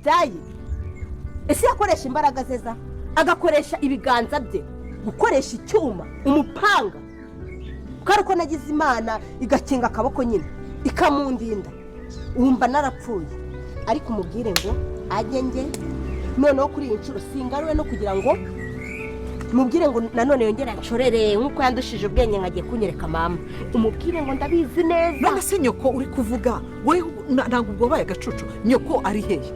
Byaye ese yakoresha imbaraga ze za agakoresha ibiganza bye gukoresha icyuma, umupanga, kuko ari uko nagize Imana igakinga akaboko nyine ikamundinda, wumva narapfuye. Ariko umubwire ngo ajye nge noneho kuri iyi nshuro singaruwe no kugira ngo mubwire ngo nanone yongere anshorere nk'uko yandushije ubwenge nkagiye kunyereka mama. Umubwire ngo ndabizi neza. None se nyoko uri kuvuga we, ntabwo ubwo wabaye agacucu? Nyoko ari hehe?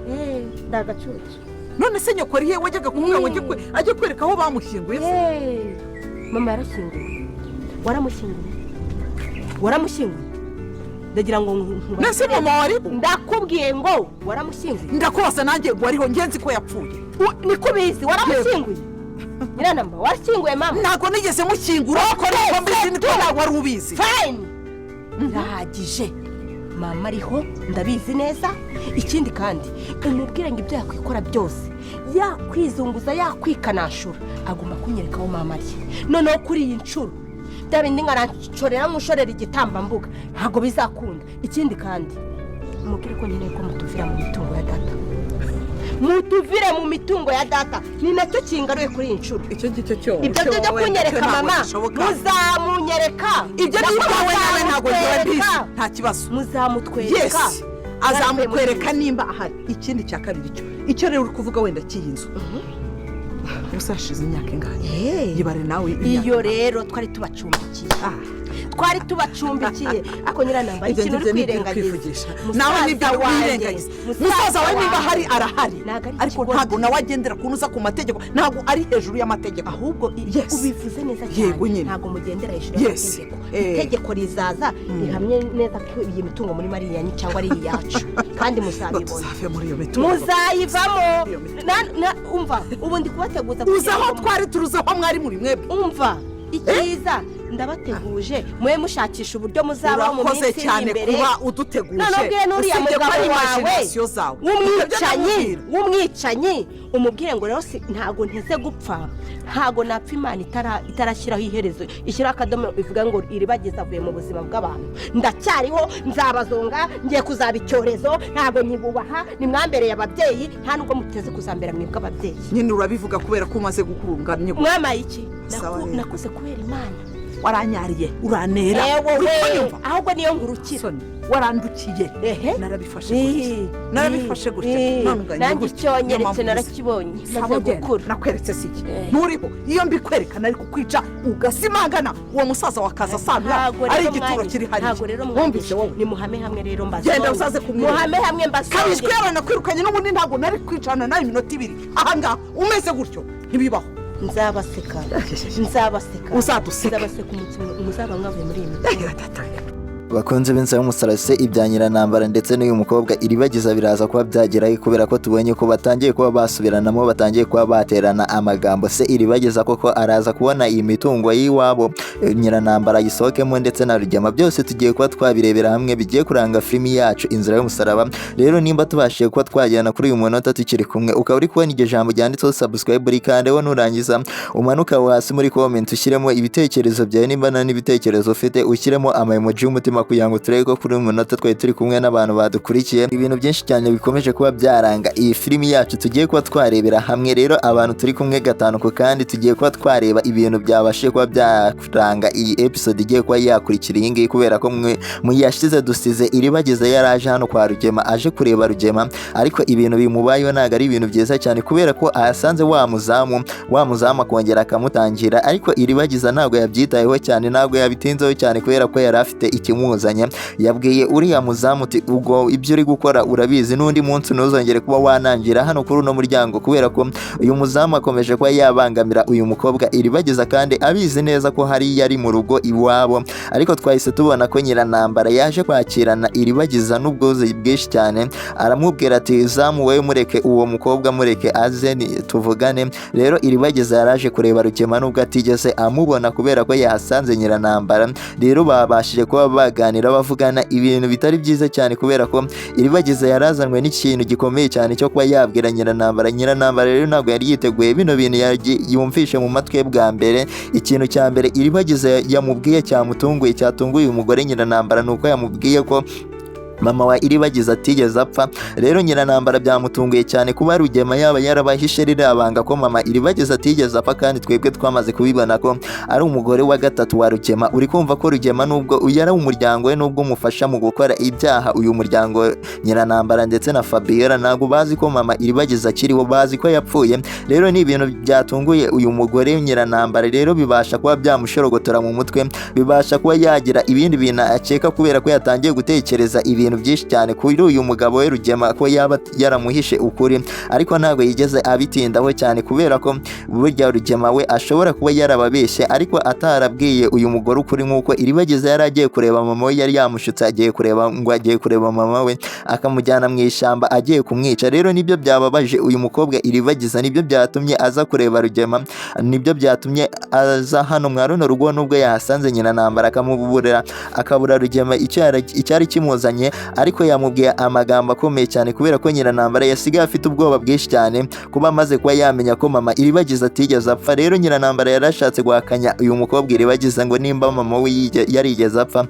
Ndi agacucu. None se nyoko ari hehe? Wajyaga kuvuga ngo ajye kwereka aho bamushyinguye se? Mama yarashyinguwe. Waramushyinguye, waramushyinguye. Ndagira ngo nkubaze. None se mama wariho? Ndakubwiye ngo waramushyinguye. Ndakubaza nanjye, wariho? Ngenzi ko yapfuye. Niko ubizi? Waramushyinguye, nyiranamba? Warashyinguye mama? Ntabwo nigeze mushyingura, ariko niko mbizi, niko nawe wari ubizi. Fine, birahagije. Mama ariho, ndabizi neza. Ikindi kandi umubwire ngo ibyo yakwikora byose, yakwizunguza, yakwikanashura, agomba kunyereka aho mama ari. Noneho kuri iyi nshuro bya bindi nkaranshorera nkushorera igitambambuga ntabwo bizakunda. Ikindi kandi umubwire ko nkeneye ko mutuvira mu mitungo ya data, mutuvire mu mitungo ya data. Ni nacyo kingaruye kuri iyi nshuro. Icyo ngicyo cyo Ibyo byo byo kunyereka mama, muzamunyereka. Ibyo ni ibyawe nawe, ntabwo ngewe mbizi. Muzamutwereka. Nta kibazo. Muzamutwereka. Yes, azamukwereka nimba ahari. Ikindi cya kabiri cyo, icyo rero uri kuvuga wenda cy'iyi nzu, gusa hashize imyaka ingahe? Yibare nawe imyaka. Iyo rero twari tubacumbikiye, twari tubacumbikiye. Ariko nyiranamba, Ibyo ikintu uri ngibyo ni ibyo kwirengagiza, kwivugisha nawe, nibyo musaza wanjye, wirengagiza. Musaza wawe niba ahari arahari. Ntabwo ari Ariko ikigoryi. ntabwo nawe agendera kunuza ku mategeko, ntabwo ari hejuru y'amategeko. Ahubwo ubivuze neza Yego cyane. nyine. Ntabwo mugendera hejuru y'amategeko. Itegeko rizaza rihamye neza ko iyi mitungo muri ari iyanyu cyangwa ari iyacu, kandi Ngo muzabibona. tuzave muri iyo mitungo. Muzayivamo. Iyo mitungo. Umva, ubu ndi kubateguza Uzi kugira aho ngo twari turuzi aho mwari muri mwebwe. Umva, icyiza ndabateguje, mube mushakisha uburyo muzabaho mu Urakoze minsi iri cyane imbere. kuba uduteguje. Noneho ubwire n'uriya Usibye ko mugabo ari wawe imagination zawe. w'umwicanyi, Ibyo ndamubwira. w'umwicanyi, umubwire ngo rero ntabwo nteze gupfa, ntabwo napfa Imana itarashyiraho iherezo, ishyiraho akadomo ivuga ngo Iribagiza avuye mu buzima bw'abantu. Ndacyariho, nzabazonga, ngiye kuzaba icyorezo. Ntabwo nkibubaha, nimwambereye ababyeyi, nta nubwo muteze kuzambera mwebwe ababyeyi. Nyine urabivuga kubera ko umaze gukurungana. Mwamaye iki? Sawa rero. Nakuze kubera Imana. Waranyariye, uranera. Ewe Uri we, kunyumva? ahubwo niyo nkurukira. Soni, warandukiye. Ehe. Narabifashe gutya, narabifashe gutya. None unganye Nanjye gutya. icyo Niyo wanyeretse mpamvu narakibonye. Saba Maze ugenda. gukura. Nakweretse si iki? Eh. Nturiho. Iyo mbikwereka nari kukwica ugasimangana, uwo musaza wakaza asanga Ntabwo ari rero igituro kiri hariya. Ntabwo rero Wumvise mwangije. wowe? Ni muhame hamwe rero mbasonge. Genda uzaze kumwireba. Muhame hamwe mbasonge. Kabishwe yaranakwirukanye n'ubundi, ntabwo nari kwicarana nawe iminota 2 ahangaha umeze gutyo, ntibibaho. Nzabaseka, nzabaseka. Uzaduseka. Nzabaseka umunsi muzaba mwavuye muri iyi mitungo. Bakunze b'inzira y'umusarasi, ibya Nyiranambara ndetse n'uyu mukobwa Iribagiza biraza kuba byagerayo, kubera ko tubonye ko batangiye kuba basubiranamo, batangiye kuba baterana amagambo. Se Iribagiza koko araza kubona iyi mitungo y'iwabo, Nyiranambara ayisohokemo ndetse na Rugema? Byose tugiye kuba twabirebera hamwe, bigiye kuranga filimi yacu Inzira y'Umusaraba. Rero nimba tubashije kuba twagirana kuri uyu munota tukiri kumwe, ukaba uri kubona iryo jambo ryanditseho subscribe, rikandeho. Nurangiza umanuka aho hasi muri comment ushyiremo ibitekerezo byawe. Nimba nta n'ibitekerezo ufite, ushyiremo ama emoji y'umutima kugira ngo turebe ko kuri uyu munota twari turi kumwe n'abantu badukurikiye. Ibintu byinshi cyane bikomeje kuba byaranga iyi filimi yacu tugiye kuba twarebera hamwe. Rero abantu turi kumwe gatanu ku kandi, tugiye kuba twareba ibintu byabashije kuba byaranga iyi episode igiye kuba yakurikira iyi ngiyi, kubera ko mwe muyashize dusize Iribagiza yaraje hano kwa Rugema, aje kureba Rugema, ariko ibintu bimubayeho ntabwo ari ibintu byiza cyane, kubera ko ahasanze wa muzamu, wa muzamu akongera akamutangira. Ariko Iribagiza ntabwo yabyitayeho cyane, ntabwo yabitinzeho cyane, kubera ko yari afite ikimuzanye. Yabwiye uriya muzamu uti: "Ubwo ibyo uri gukora urabizi, n'undi munsi ntuzongere kuba wanangira hano kuri uno muryango," kubera ko uyu muzamu akomeje kuba yabangamira uyu mukobwa Iribagiza, kandi abizi neza ko hariya ari mu rugo iwabo. Ariko twahise tubona ko Nyiranambara yaje kwakirana Iribagiza n'ubwuzu bwinshi cyane, aramubwira ati: "Zamu wowe, mureke uwo mukobwa, mureke aze tuvugane." Rero Iribagiza yaraje kureba Rukema nubwo atigeze amubona, kubera ko yahasanze Nyiranambara. Rero babashije kuba baganira, bavugana ibintu bitari byiza cyane, kubera ko Iribagiza yarazanwe n'ikintu gikomeye cyane cyo kuba yabwira Nyiranambara. Nyiranambara rero ntabwo yari yiteguye bino bintu yumvishe mu matwi ye bwa mbere. Ikintu cya mbere Iribagiza yamubwiye cyamutunguye, cyatunguye umugore Nyiranambara, ni uko yamubwiye ko Mama wa Iribagiza atigeze apfa. Rero Nyiranambara byamutunguye cyane kuba Rugema yaba yarabahishe ririya banga ko mama Iribagiza atigeze apfa, kandi twebwe twamaze kubibona ko ari umugore wa gatatu wa Rugema. Uri kumva ko Rugema nubwo uyu ari umuryango we, nubwo umufasha mu gukora ibyaha, uyu muryango Nyiranambara ndetse na Fabiola ntabwo bazi ko mama Iribagiza akiriho, bazi ko yapfuye. Rero ni ibintu byatunguye uyu mugore Nyiranambara, rero bibasha kuba byamushorogotora mu mutwe, bibasha kuba yagira ibindi bintu akeka, kubera ko yatangiye gutekereza ibintu byinshi cyane kuri uyu mugabo we Rugema, ko yaba yaramuhishe ukuri. Ariko ntabwo yigeze abitindaho cyane, kubera ko burya Rugema we ashobora kuba yarababeshye ariko atarabwiye uyu mugore ukuri, nk'uko Iribagiza yari agiye kureba mama we, yari yamushutse agiye kureba, ngo agiye kureba mama we, akamujyana mu ishyamba agiye kumwica. Rero nibyo byababaje uyu mukobwa Iribagiza, nibyo byatumye aza kureba Rugema, nibyo byatumye aza hano mwa runo rugo, nubwo yahasanze nyina Ntambara akamuburira, akabura Rugema icyari kimuzanye. Ariko yamubwiye amagambo akomeye cyane, kubera ko Nyiranambara yasigaye afite ubwoba bwinshi cyane kuba amaze kuba yamenya ko mama Iribagiza atigeze apfa. Rero Nyiranambara yarashatse guhakanya uyu mukobwa Iribagiza ngo nimba mama we yarigeze apfa.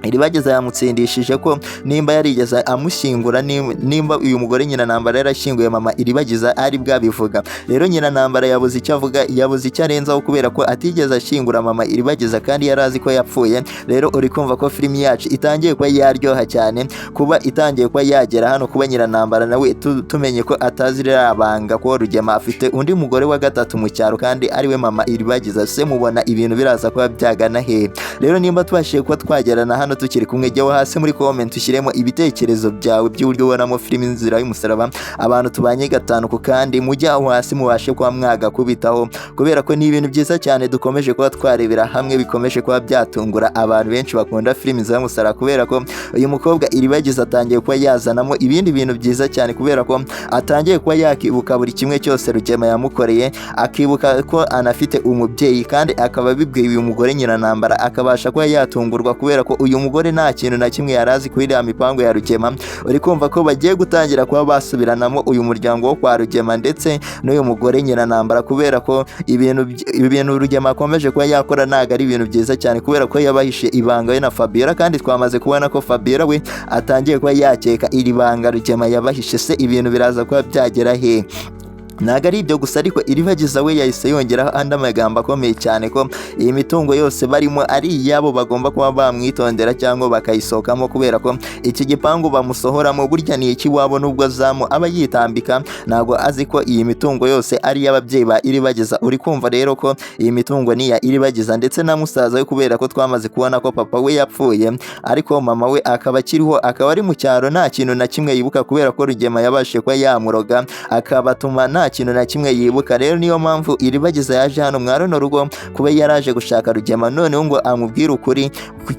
Iribagiza yamutsindishije ko nimba yarigeze amushyingura, nimba uyu mugore Nyiranambara yarashyinguye mama Iribagiza ari bwabivuga. Rero Nyiranambara yabuze icyo avuga, yabuze icyo arenzaho, kubera ko atigeze ashyingura mama Iribagiza kandi yari azi ko yapfuye. Rero uri kumva ko filimi yacu itangiye kuba yaryoha cyane, kuba itangiye kuba yagera hano, kuba Nyiranambara nawe tumenye ko atazi ririya banga ko Rugema afite undi mugore wa gatatu mu cyaro kandi ariwe mama Iribagiza. Se mubona ibintu biraza kuba byagana hehe? Rero nimba tubashije kuba twagerana hano tukiri kumwe, jyaho hasi muri comment ushyiremo ibitekerezo byawe by'uburyo ubonamo filimi Inzira y'Umusaraba. Abantu tubanye gatanu ku kandi, mujye aho hasi mubashe kuba mwagakubitaho, kubera ko ni ibintu byiza cyane dukomeje kuba twarebera hamwe, bikomeje kuba byatungura abantu benshi bakunda filimi Inzira y'Umusaraba, kubera ko uyu mukobwa Iribagiza atangiye kuba yazanamo ibindi bintu byiza cyane, kubera ko atangiye kuba yakibuka buri kimwe cyose Rugema yamukoreye, akibuka ko anafite umubyeyi, kandi akaba abibwiye uyu mugore Nyiranambara, akabasha kuba yatungurwa, kubera ko uyu mugore nta kintu na kimwe yari azi kuri iriya mipango ya Rugema. Uri kumva ko bagiye gutangira kuba basubiranamo uyu muryango wo kwa Rugema ndetse n'uyu mugore Nyiranambara, kubera ko ibintu Rugema akomeje kuba yakora ntabwo ari ibintu byiza cyane, kubera ko yabahishe ibanga we na Fabiola, kandi twamaze kubona ko Fabiola we atangiye kuba yakeka iri banga Rugema yabahishe. Se ibintu biraza kuba byagera he? Ntabwo ari ibyo gusa, ariko Iribagiza we yahise yongeraho andi magambo akomeye cyane, ko iyi mitungo yose barimo ari iyabo, bagomba kuba bamwitondera cyangwa bakayisohokamo, kubera ko iki gipangu bamusohoramo burya ni icy'iwabo, nubwo zamu aba yitambika ntabwo azi ko iyi mitungo yose ari iy'ababyeyi ba Iribagiza. Uri kumva rero ko iyi mitungo ni iya Iribagiza ndetse na musaza we, kubera ko twamaze kubona ko papa we yapfuye ariko mama we akaba akiriho, akaba ari mu cyaro, nta kintu na kimwe yibuka, kubera ko Rugema yabashije kuba yamuroga akabatuma nta kintu na kimwe yibuka. Rero niyo mpamvu Iribagiza yaje hano mwa runo rugo, kuba yaraje gushaka Rugema noneho ngo amubwire ukuri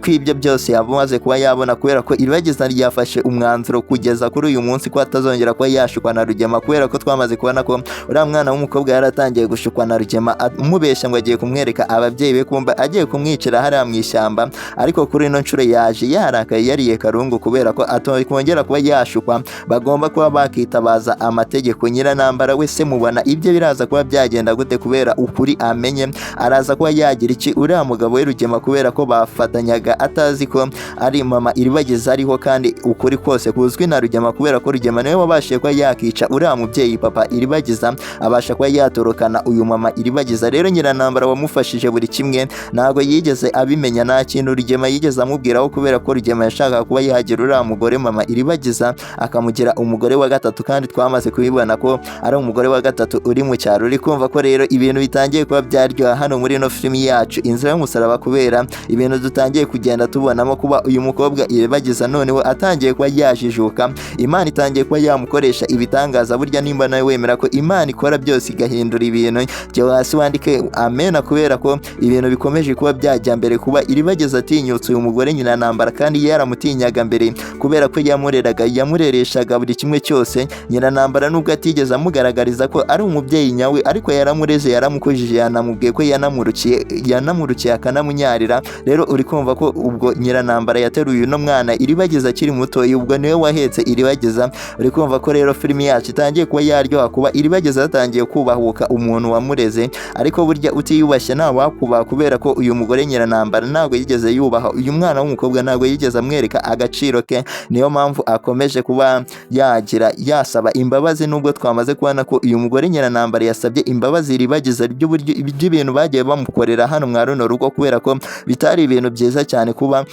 kw'ibyo byose yamaze kuba yabona, kubera ko Iribagiza yafashe umwanzuro kugeza kuri uyu munsi ko atazongera kuba yashukwa na Rugema, kubera ko twamaze kubona ko uriya mwana w'umukobwa yaratangiye gushukwa na Rugema, amubeshya ngo agiye kumwereka ababyeyi be, kumva agiye kumwicira hariya mu ishyamba. Ariko kuri ino nshuro yaje yarakaye, yariye karungu, kubera ko atakongera kuba yashukwa, bagomba kuba bakitabaza amategeko. Nyiranambara we se mubona ibyo biraza kuba byagenda gute? Kubera ukuri amenye, araza kuba yagira iki uriya mugabo we Rugema, kubera ko bafatanyaga atazi ko ari mama Iribagiza ariho, kandi ukuri kose kuzwi na Rugema, kubera ko Rugema niwe wabashije kuba yakica uriya mubyeyi papa Iribagiza, abasha kuba yatorokana uyu mama Iribagiza. Rero Nyiranambara wamufashije buri kimwe ntabwo yigeze abimenya, nta kintu Rugema yigeze amubwiraho, kubera ko Rugema yashakaga kuba yagira uriya mugore mama Iribagiza akamugira umugore wa gatatu, kandi twamaze kubibona ko ari umugore wa gatatu uri mu cyaro. Uri kumva ko rero ibintu bitangiye kuba byaryoha hano muri ino filimi yacu Inzira y'Umusaraba, kubera ibintu dutangiye kugenda tubonamo, kuba uyu mukobwa Iribagiza noneho atangiye kuba yajijuka, Imana itangiye kuba yamukoresha ibitangaza. Burya nimba nawe wemera ko Imana ikora byose igahindura ibintu, jya hasi wandike amena, kubera ko ibintu bikomeje kuba byajya mbere, kuba Iribagiza atinyutse uyu mugore Nyiranambara kandi yaramutinyaga mbere, kubera ko yamureraga, yamurereshaga buri kimwe cyose. Nyiranambara nubwo atigeze amugaragariza yirengagiza ko ari umubyeyi nyawe, ariko yaramureze, yaramukujije, yanamubwiye ko yanamurukiye akanamunyarira. Rero uri kumva ko ubwo Nyiranambara yateruye uno mwana Iribagiza akiri muto, ubwo niwe wahetse Iribagiza. Uri kumva ko rero filimi yacu itangiye kuba yaryoha, kuba Iribagiza yatangiye kubahuka umuntu wamureze. Ariko burya utiyubashye nta wakubaha, kubera ko uyu mugore Nyiranambara ntabwo yigeze yubaha uyu mwana w'umukobwa, ntabwo yigeze amwereka agaciro ke. Niyo mpamvu akomeje kuba yagira yasaba imbabazi, nubwo twamaze kubona ko uyu mugore Nyiranambara yasabye imbabazi Iribagiza by'uburyo by'ibintu bagiye bamukorera hano mwa runo rugo, kubera ko bitari ibintu byiza cyane kuba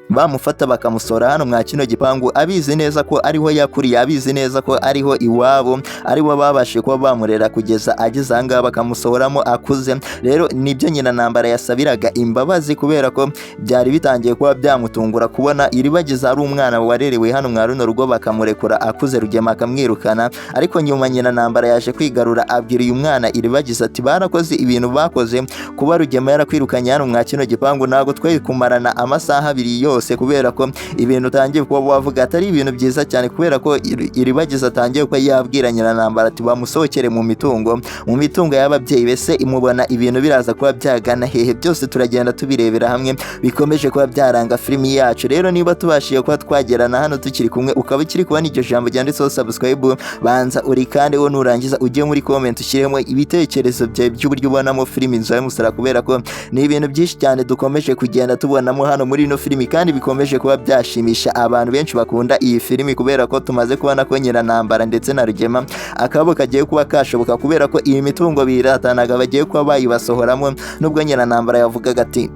bamufata bakamusora hano mwa kino gipangu, abizi neza ko ariho yakuriye, abizi neza ko ariho iwabo, aribo babashije kuba bamurera kugeza ageze aha ngaha, bakamusohoramo akuze. Rero nibyo Nyiranambara yasabiraga imbabazi, kubera ko byari bitangiye kuba byamutungura kubona Iribagiza ari umwana warerewe hano mwa runo rugo, bakamurekura akuze, Rugema akamwirukana. Ariko nyuma Nyiranambara yaje kwigarura, abwira uyu mwana Iribagiza ati barakoze ibintu bakoze, kuba Rugema yarakwirukanye hano mwa kino gipangu ntabwo twari kumarana amasaha 2 yose, kubera ko ibintu utangiye kuba wavuga atari ibintu byiza cyane, kubera ko Iribagiza atangiye kuba yabwira Nyiranambara ati bamusohokere mu mitungo y'ababyeyi. Bese imubona ibintu biraza kuba byagana hehe? Byose turagenda tubirebera hamwe, bikomeje kuba byaranga filimi yacu. Rero niba tubashije kuba twagerana hano tukiri kumwe, ukaba ukiri kubona iryo jambo ryanditseho subscribe, banza uri kandi wo nurangiza ujye muri comment ushyiremo ibitekerezo byawe by'uburyo ubonamo filimi Inzu y'Umusaraba, kubera ko ni ibintu byinshi cyane dukomeje kugenda tubonamo hano muri ino filimi, kandi bikomeje kuba byashimisha abantu benshi bakunda iyi filimi, kubera ko tumaze kubona ko Nyiranambara ndetse na Rugema akabo kagiye kuba kashoboka, kubera ko iyi mitungo biratanaga bagiye kuba bayibasohoramo. Nubwo Nyiranambara yavugaga ati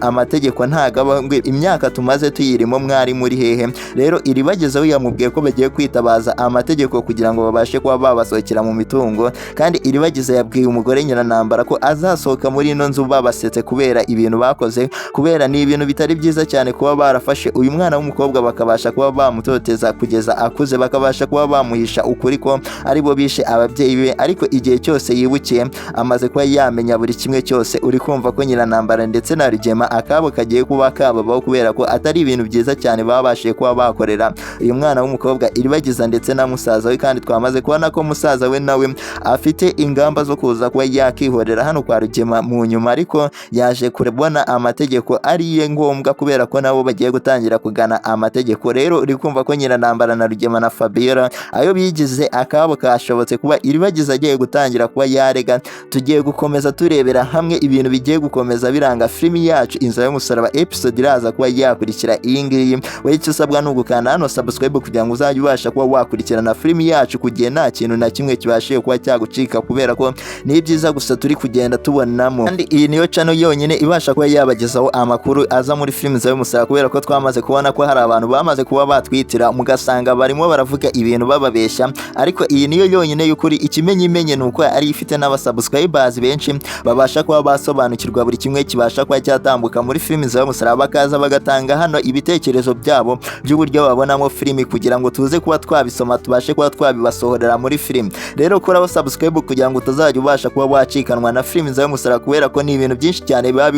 amategeko ntago aba, imyaka tumaze tuyirimo mwari muri hehe? Rero Iribagizaho yamubwiye ko bagiye kwitabaza amategeko kugira ngo babashe kuba babasohokera mu mitungo. Kandi Iribagiza yabwiye umugore Nyiranambara ko azasohoka muri ino nzu babasetse kubera ibintu bakoze, kubera ni ibintu bitari byiza cyane kuba barafashe uyu mwana w'umukobwa bakabasha kuba bamutoteza kugeza akuze, bakabasha kuba bamuhisha ukuri ko aribo bishe ababyeyi be. Ariko igihe cyose yibukiye amaze kuba yamenya buri kimwe cyose. Uri kumva ko Nyiranambara ndetse na Rugema akabo kagiye kuba kababaho, kubera ko atari ibintu byiza cyane babashije kuba bakorera uyu mwana w'umukobwa Iribagiza ndetse na musaza we. Kandi twamaze kubona ko musaza we nawe afite ingamba zo kuza kuba yakihorera hano kwa Rugema mu nyuma, ariko yaje kubona amategeko ariye ngombwa, kubera ko nabo bagiye gutangira kugana amategeko. Rero uri kumva ko Nyiranambara na Rugema na Fabiola ayo bigize akabo kashobotse kuba Iribagiza agiye gutangira kuba yarega. Tugiye gukomeza turebera hamwe ibintu bigiye gukomeza biranga filimi yacu Inzira y'Umusaraba episode iraza kuba yakurikira iyi ngiyi. Wowe icyo usabwa ni ugukanda hano subscribe kugira ngo uzajye ubasha kuba wakurikirana filimi yacu ku gihe, nta kintu na kimwe kibashije kuba cyagucika, kubera ko ni ibyiza gusa turi kugenda tubonamo. Kandi iyi niyo channel yonyine ibasha kuba yabagezaho amakuru aza muri filimi y'Umusaraba, kubera ko twamaze kubona ko hari abantu bamaze kuba batwitira, mugasanga barimo baravuga ibintu bababeshya, ariko iyi niyo yonyine y'ukuri. Ikimenyimenye ni uko ari ifite n'abasubscribers benshi babasha kuba basobanukirwa buri kimwe kibasha kuba cyatambuka muri filimi y'Umusaraba, bakaza bagatanga hano ibitekerezo byabo by'uburyo babonamo filimi, kugira ngo tuze kuba twabisoma tubashe kuba twabibasohorera muri filimi. Rero koraho subscribe kugira ngo utazajya ubasha kuba wacikanwa na filimi y'Umusaraba, kubera ko ni ibintu byinshi cyane biba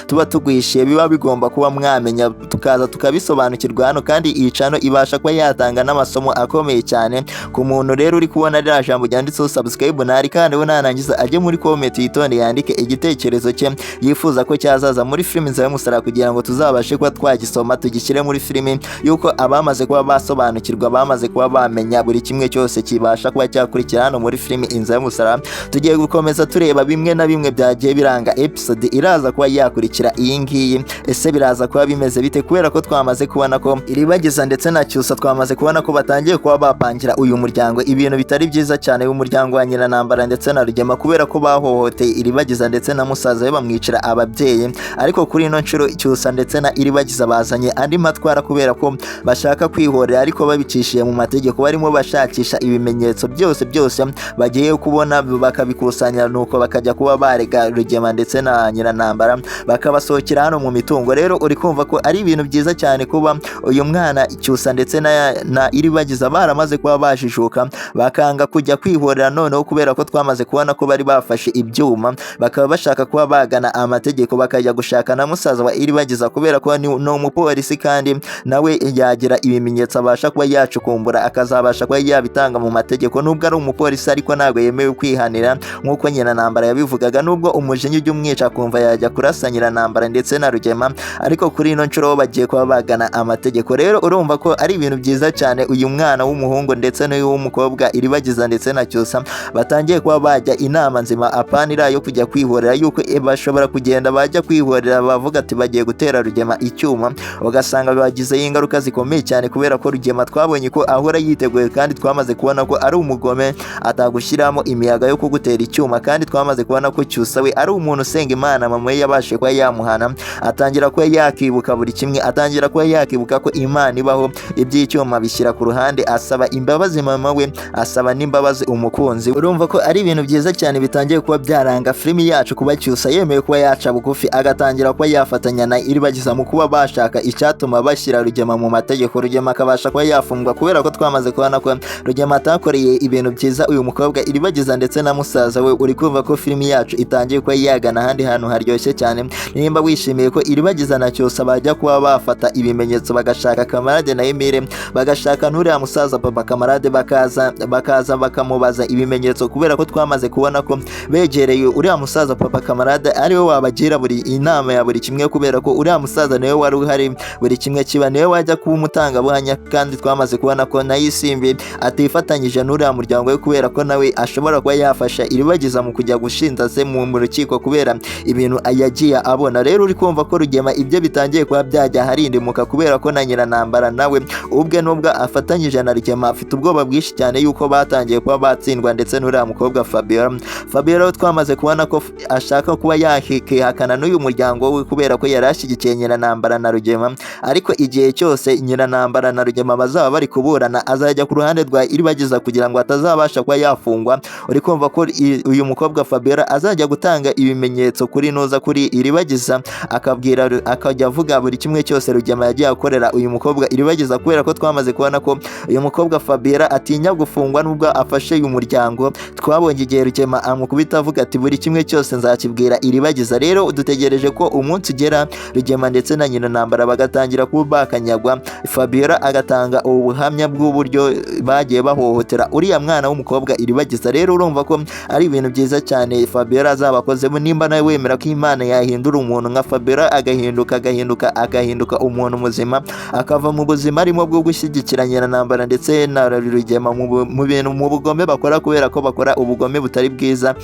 tuba tugwishiye, biba bigomba kuba mwamenya tukaza tukabisobanukirwa hano. Kandi iyi channel ibasha kuba yatanga n'amasomo akomeye cyane ku muntu. Rero uri kubona ririya jambo ryanditseho subscribe ntari kandi we narangiza ajye muri comment yitonde yandike igitekerezo cye yifuza ko cyazaza muri filimi y'Umusaraba, kugira ngo tuzabashe kuba twagisoma tugishyire muri filimi, yuko abamaze kuba basobanukirwa bamaze kuba bamenya buri kimwe cyose kibasha kuba cyakurikira hano muri filimi Inzira y'Umusaraba. Tugiye gukomeza tureba bimwe na bimwe byagiye biranga episode iraza kuba yakurikira iyi ngiyi. Ese biraza kuba bimeze bite? Kubera ko twamaze kubona ko Iribagiza ndetse na Cyusa twamaze kubona ko batangiye kuba bapangira uyu muryango ibintu bitari byiza cyane, w'umuryango wa Nyiranambara ndetse na Rugema, kubera ko bahohoteye Iribagiza ndetse na musaza we bamwicira ababyeyi. Ariko kuri ino nshuro Cyusa ndetse na Iribagiza bazanye andi matwara, kubera ko bashaka kwihorera ariko babicishije mu mategeko, barimo bashakisha ibimenyetso byose byose bagiye kubona bakabikusanya, nuko bakajya kuba barega Rugema ndetse na Nyiranambara bakabasohokera hano mu mitungo. Rero uri kumva ko ari ari ibintu byiza cyane kuba uyu mwana Cyusa ndetse na Iribagiza baramaze kuba bajijuka, bakanga kujya kwihorera noneho, kubera ko twamaze kubona ko bari bafashe ibyuma, bakaba bashaka kuba bagana amategeko, bakajya gushaka na musaza wa Iribagiza, kubera ko ni umupolisi kandi nawe yagira ibimenyetso abasha kuba yacukumbura, akazabasha kuba yabitanga mu mategeko. Nubwo ari umupolisi ariko ntabwo yemewe kwihanira nk'uko Nyiranambara yabivugaga, nubwo umujinya ujya umwica akumva yajya kurasa Nyiranambara ndetse na Rugema, ariko kuri ino nshuro bo bagiye kuba bagana amategeko. Rero urumva ko ari ibintu byiza cyane uyu mwana w'umuhungu ndetse n'uyu w'umukobwa Iribagiza ndetse na Cyusa batangiye kuba bajya inama nzima, apana iriya yo kujya kwihorera, yuko bashobora kugenda bajya kwihorera bavuga ati bagiye gutera Rugema icyuma, ugasanga bagizeho ingaruka zikomeye cyane, kubera ko Rugema twabonye ko ahora yiteguye, kandi twamaze kubona ko ari umugome atagushyiramo imiyaga yo kugutera icyuma. Kandi twamaze kubona ko Cyusa we ari umuntu usenga Imana, mama we yabashije kuba yamuhana, atangira kuba yakibuka buri kimwe, atangira kuba yakibuka ko Imana ibaho, iby'icyuma bishyira ku ruhande, asaba imbabazi mama we, asaba n'imbabazi umukunzi. Urumva ko ari ibintu byiza cyane bitangiye kuba byaranga filimi yacu, kuba Cyusa yemeye kuba yaca bugufi, agatangira kuba yafatanya na Iribagiza mu kuba bashaka icyatuma bashyira Rugema mu mategeko, Rugema akabasha kuba yafungwa, kubera ko twamaze kubona ko Rugema atakoreye ibintu byiza uyu mukobwa Iribagiza ndetse na musaza we. Uri kumva ko filimi yacu itangiye kuba yagana ahandi hantu haryoshye cyane. Nimba wishimiye ko Iribagiza na Cyusa bajya kuba bafata ibimenyetso, bagashaka Kamarade na Emile, bagashaka n'uriya musaza papa Kamarade, bakaza bakamubaza ibimenyetso, kubera ko twamaze kubona ko begereye uriya musaza papa Kamarade ariwe wabagira buri inama ya buri kimwe, kubera ko uriya musaza niwe wari uhari buri kimwe kiba, niwe wajya kuba umutangabuhamya. Kandi twamaze kubona ko na Isimbi atifatanyije n'uriya muryango we, kubera ko nawe ashobora kuba yafasha Iribagiza mu kujya gushinja se mu rukiko kubera ibintu yagiye abona. Rero uri kumva ko Rugema ibyo bitangiye kuba byajya harindimuka, kubera ko na Nyiranambara nawe ubwe nubwo afatanyije na Rugema afite ubwoba bwinshi cyane yuko batangiye kuba batsindwa, ndetse n'uriya mukobwa Fabiola. Fabiola twamaze kubona ko ashaka kuba yakihakana n'uyu muryango we, kubera ko yari ashyigikiye Nyiranambara na Rugema, ariko igihe cyose Nyiranambara na Rugema bazaba bari kuburana azajya ku ruhande rwa Iribagiza kugira ngo atazabasha kuba yafungwa. Uri kumva ko uyu mukobwa Fabiola azajya gutanga ibimenyetso kuri nuza kuri Iribagiza, akabwira akajya avuga buri kimwe cyose Rugema yagiye akorera uyu mukobwa Iribagiza, kubera ko twamaze kubona ko uyu mukobwa Fabiola atinya gufungwa nubwo afashe uyu muryango. Twabonye igihe Rugema amukubita avuga ati buri kimwe cyose nzakibwira Iribagiza. Rero dutegereje ko umunsi ugera Rugema ndetse na Nyiranambara bagatangira kuba bakanyagwa, Fabiola agatanga ubuhamya bw'uburyo bagiye bahohotera uriya mwana w'umukobwa Iribagiza. Rero urumva ko ari ibintu byiza cyane Fabiola azaba akozemo. Nimba nawe wemera ko Imana yahindura umuntu nka Fabiola, agahinduka agahinduka agahinduka umuntu muzima, akava mu buzima arimo bwo gushyigikira Nyiranambara ndetse na Rugema mu bintu mu bugome bakora, kubera ko bakora ubugome butari bwiza,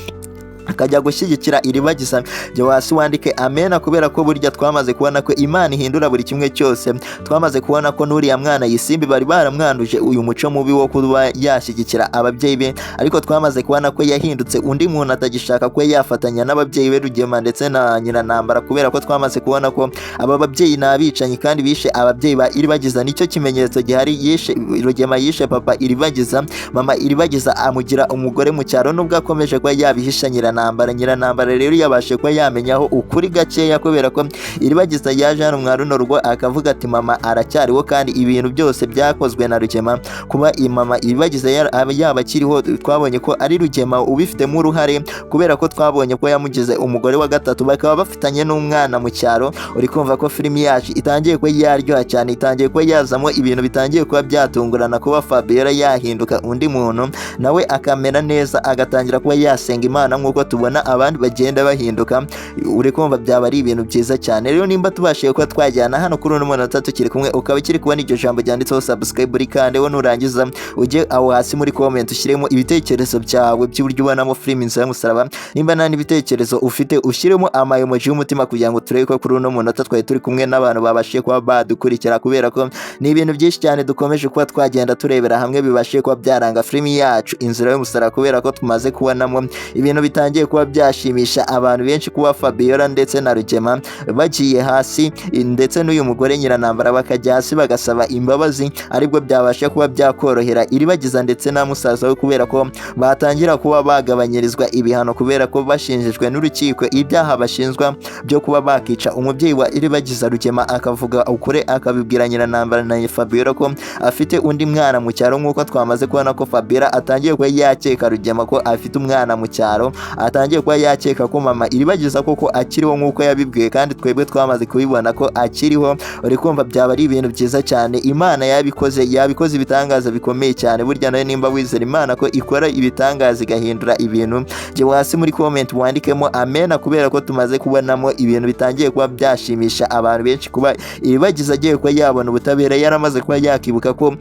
akajya gushyigikira Iribagiza, jya hasi wandike amena, kubera ko burya twamaze kubona ko Imana ihindura buri kimwe cyose. Twamaze kubona ko n'uriya mwana Yisimbi bari baramwanduje uyu muco mubi wo kuba yashyigikira ababyeyi be, ariko twamaze kubona ko yahindutse undi muntu, atagishaka kuba yafatanya n'ababyeyi be Rugema ndetse na Nyiranambara, kubera ko twamaze kubona ko aba babyeyi ni abicanyi kandi bishe ababyeyi ba Iribagiza. Nicyo kimenyetso gihari, yishe Rugema, yishe papa Iribagiza, mama Iribagiza amugira umugore mu cyaro, nubwo akomeje kuba yabihisha Nyiranambara. Nyiranambara rero yabashe kuba yamenyaho ukuri gakeya, kubera ko Iribagiza yaje hano mwa runo rugo akavuga ati mama aracyariho, kandi ibintu byose byakozwe na Rugema. Kuba mama Iribagiza yaba akiriho, twabonye ko ari Rugema ubifitemo uruhare, kubera ko twabonye ko yamugize umugore wa gatatu, bakaba bafitanye n'umwana mu cyaro. Uri kumva ko filimi yacu itangiye kuba yaryoha cyane, itangiye kuba yazamo ibintu bitangiye kuba byatungurana, kuba Fabiola yahinduka undi muntu nawe akamera neza, agatangira kuba yasenga Imana nk'uko tubona abandi bagenda bahinduka. Uri kumva byaba ari ibintu byiza cyane. Rero nimba tubashije kuba twajyana hano kuri uno munota tukiri kumwe, ukaba ukiri kubona iryo jambo ryanditseho subscribe, uri kandi wo nurangiza ujye aho hasi muri comment ushyiremo ibitekerezo byawe by'uburyo ubonamo filimi Inzira y'Umusaraba. Nimba nta n'ibitekerezo ufite, ushyiremo ama emoji y'umutima kugira ngo turebe ko kuri uno munota twari turi kumwe n'abantu babashije kuba badukurikira, kubera ko ni ibintu byinshi cyane dukomeje kuba twagenda turebera hamwe bibashije kuba byaranga filimi yacu Inzira y'Umusaraba, kubera ko tumaze kubonamo ibintu bitangiye bitangiye kuba byashimisha abantu benshi kuba Fabiola ndetse na Rugema bagiye hasi, ndetse n'uyu mugore Nyiranambara bakajya hasi bagasaba imbabazi, aribwo byabasha kuba byakorohera Iribagiza ndetse na musaza we, kubera ko batangira kuba bagabanyirizwa ibihano, kubera ko bashinjijwe n'urukiko ibyaha bashinjwa byo kuba bakica umubyeyi wa Iribagiza. Rugema akavuga ukuri, akabibwira Nyiranambara na Fabiola ko afite undi mwana mu cyaro, nk'uko twamaze kubona ko Fabiola atangiye kuba yakeka Rugema ko afite umwana mu cyaro, atangiye kuba yakeka ko mama Iribagiza koko akiriho nk'uko yabibwiye, kandi twebwe twamaze kubibona ko akiriho. Uri kumva byaba ari ibintu byiza cyane. Imana yabikoze, yabikoze ibitangaza bikomeye cyane. Burya nawe nimba wizera Imana ko ikora ibitangaza igahindura ibintu, jya hasi muri comment wandikemo amena, kubera ko tumaze kubonamo ibintu bitangiye kuba byashimisha abantu benshi, kuba Iribagiza agiye kuba yabona ubutabera, yaramaze kuba yakibuka ko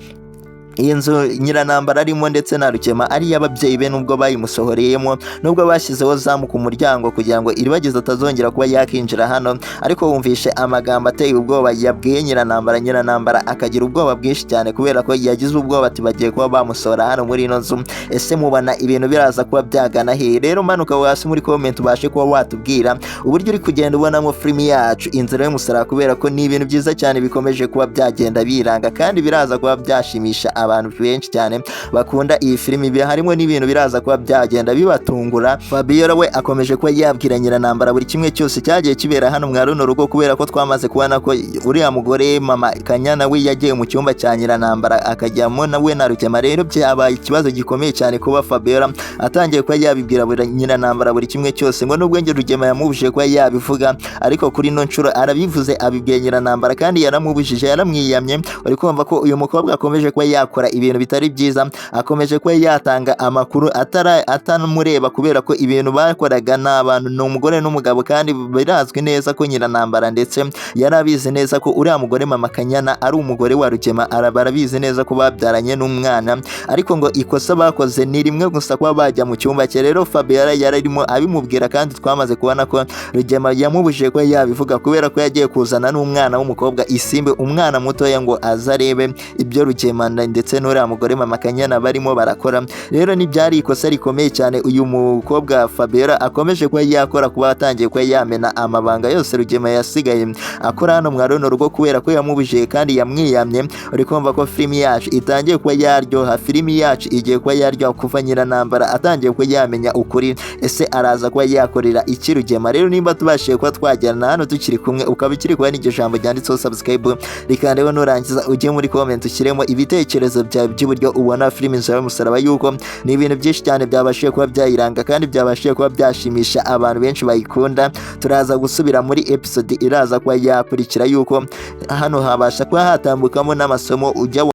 iyi nzu Nyiranambara arimo ndetse na Rukema ari iy'ababyeyi be, nubwo bayimusohoreyemo, nubwo bashyizeho zamu ku muryango kugira ngo Iribagiza atazongera kuba yakinjira hano. Ariko wumvishe amagambo ateye ubwoba yabwiye Nyiranambara, Nyiranambara akagira ubwoba bwinshi cyane, kubera ko yagize ubwoba ati bagiye kuba bamusohora hano muri ino nzu. Ese mubona ibintu biraza kuba byagana he? Rero manuka hasi muri comment ubashe kuba watubwira uburyo uri kugenda ubonamo filimi yacu Inzira y'Umusaraba, kubera ko ni ibintu byiza cyane bikomeje kuba byagenda biranga, kandi biraza kuba byashimisha abantu benshi cyane bakunda iyi filimi. Harimo n'ibintu biraza kuba byagenda bibatungura. Fabiola we akomeje kuba yabwira Nyiranambara buri kimwe cyose cyagiye kibera hano mwa runo rugo, kubera ko twamaze kubona ko uriya mugore mama Kanyana we yagiye mu cyumba cya Nyiranambara, akajyamo na we na Rukema. Rero byabaye ikibazo gikomeye cyane kuba Fabiola atangiye kuba yabibwira Nyiranambara buri kimwe cyose, ngo nubwo njye Rugema yamubujije kuba yabivuga, ariko kuri ino nshuro arabivuze, abibwiye Nyiranambara, kandi yaramubujije, yaramwiyamye. Uri kumva ko uyu mukobwa akomeje kuba yakora ibintu bitari byiza, akomeje kuba yatanga amakuru atamureba, kubera ko ibintu bakoraga ni abantu, ni umugore n'umugabo, kandi birazwi neza ko Nyiranambara ndetse yari abizi neza ko uriya mugore mama Kanyana ari umugore wa Rugema, barabizi neza ko babyaranye n'umwana, ariko ngo ikosa bakoze ni rimwe gusa, kuba bajya mu cyumba cye. Rero Fabiola yararimo abimubwira, kandi twamaze kubona ko Rugema yamubujije kuba yabivuga, kubera ko yagiye kuzana n'umwana w'umukobwa Isimbi, umwana mutoya, ngo aze arebe ibyo Rugema ndetse n'uriya mugore mama Kanyana barimo barakora. Rero ntibyari ikosa rikomeye cyane uyu mukobwa Fabiola akomeje kuba yakora, kuba atangiye kuba yamena amabanga yose Rugema yasigaye akora hano mwa runo rugo, kubera ko yamubujije kandi yamwiyamye. Uri kumva ko filimi yacu itangiye kuba yaryoha, filimi yacu igiye kuba yaryoha kuva Nyiranambara atangiye kuba yamenya ukuri. Ese araza kuba yakorera iki Rugema? Rero nimba tubashije kuba twajyana hano tukiri kumwe, ukaba ukiri kubona iryo jambo ryanditseho subscribe, rikandeho, nurangiza ujye muri comment ushyiremo ibitekerezo byawe by'uburyo ubona filimi Inzira y'Umusaraba, yuko ni ibintu byinshi cyane byabashije kuba byayiranga kandi byabashije kuba byashimisha abantu benshi bayikunda. Turaza gusubira muri episode iraza kuba yakurikira, yuko hano habasha kuba hatambukamo n'amasomo ujya